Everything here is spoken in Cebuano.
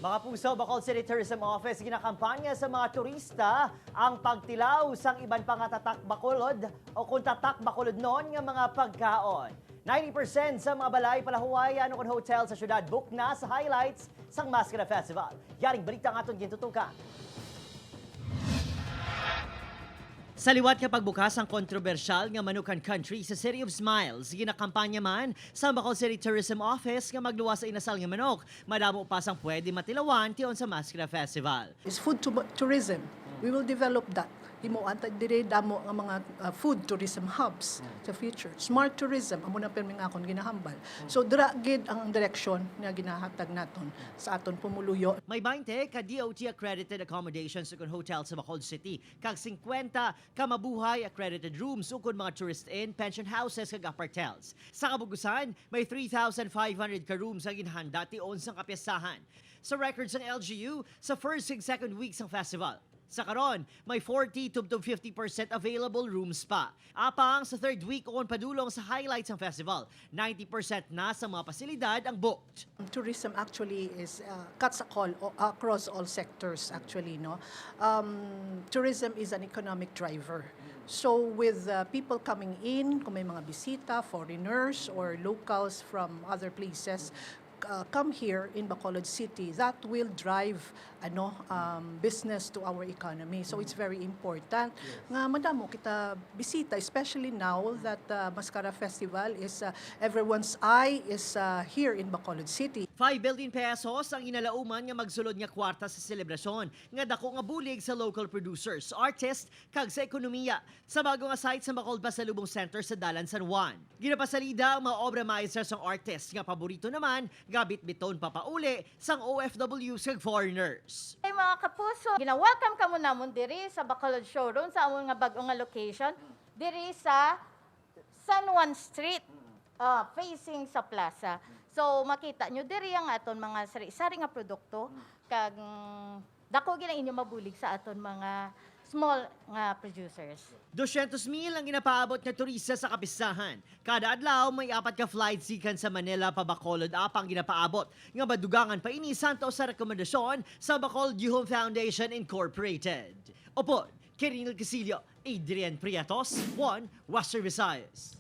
Mga puso, Bacolod City Tourism Office ginakampanya sa mga turista ang pagtilaw sang iban pa nga tatak Bacolod o kung tatak Bacolodnon nga mga pagkaon. 90% sa mga balay, palahuwayan o hotel sa syudad book na sa highlights sang MassKara Festival. Yaring balita nga aton gintutukan. Sa liwat nga pagbukas ang kontrobersyal nga Manukan Country sa City of Smiles, ginakampanya man sa Bacolod City Tourism Office nga magluwas sa inasal nga manok. Madamo pa sang pwede matilawan tion sa MassKara Festival. Is food tourism. We will develop that. Himuan ta dire damo nga mga food tourism hubs sa future. Smart tourism amo na pirmi nga akon ginahambal. So dira gid ang direksyon nga ginahatag naton sa aton pumuluyo. May 20 ka DOT accredited accommodations ukon hotel sa Bacolod City, kag 50 ka Mabuhay accredited rooms ukon mga tourist inn, pension houses kag apartels. Sa kabugusan, may 3,500 ka rooms ang ginhanda tion sang kapyasahan. Sa records ng LGU, sa first ug second weeks ng festival, sa karon, may 40 to 50% available rooms pa. Apang sa third week on padulong sa highlights ng festival, 90% na sa mga pasilidad ang booked. Tourism actually is cuts across all sectors actually, no. Tourism is an economic driver. So with people coming in, kung may mga bisita, foreigners or locals from other places come here in Bacolod City, that will drive ano business to our economy. So it's very important nga madamo kita bisita, especially now that MassKara Festival is everyone's eye is here in Bacolod City. 5 billion pesos ang inalauman nga magsulod nga kwarta sa selebrasyon nga dako nga bulig sa local producers, artists kag sa ekonomiya sa bago nga site sa Bacolod Pasalubong Center sa Dalan San Juan. Ginapasalida ang mga obra maestra sang artist nga paborito naman gabit-biton papauli sang OFWs kag foreigners. Hey mga kapuso, gina-welcome kamo namon diri sa Bacolod Showroom sa among nga bag-o nga location diri sa San Juan Street, facing sa plaza. So makita nyo diri ang aton mga sari-sari nga produkto kag dako gid ang inyo mabulig sa aton mga small nga producers. 200 mil ang ginapaabot nga turista sa kapistahan. Kada adlaw may apat ka flight gikan sa Manila pa Bacolod apang ginapaabot nga madugangan pa ini santo sa rekomendasyon sa Bacolod U-Home Foundation Incorporated. Opo, Kerinil Casillo, Adrian Priatos, 1 Western Visayas.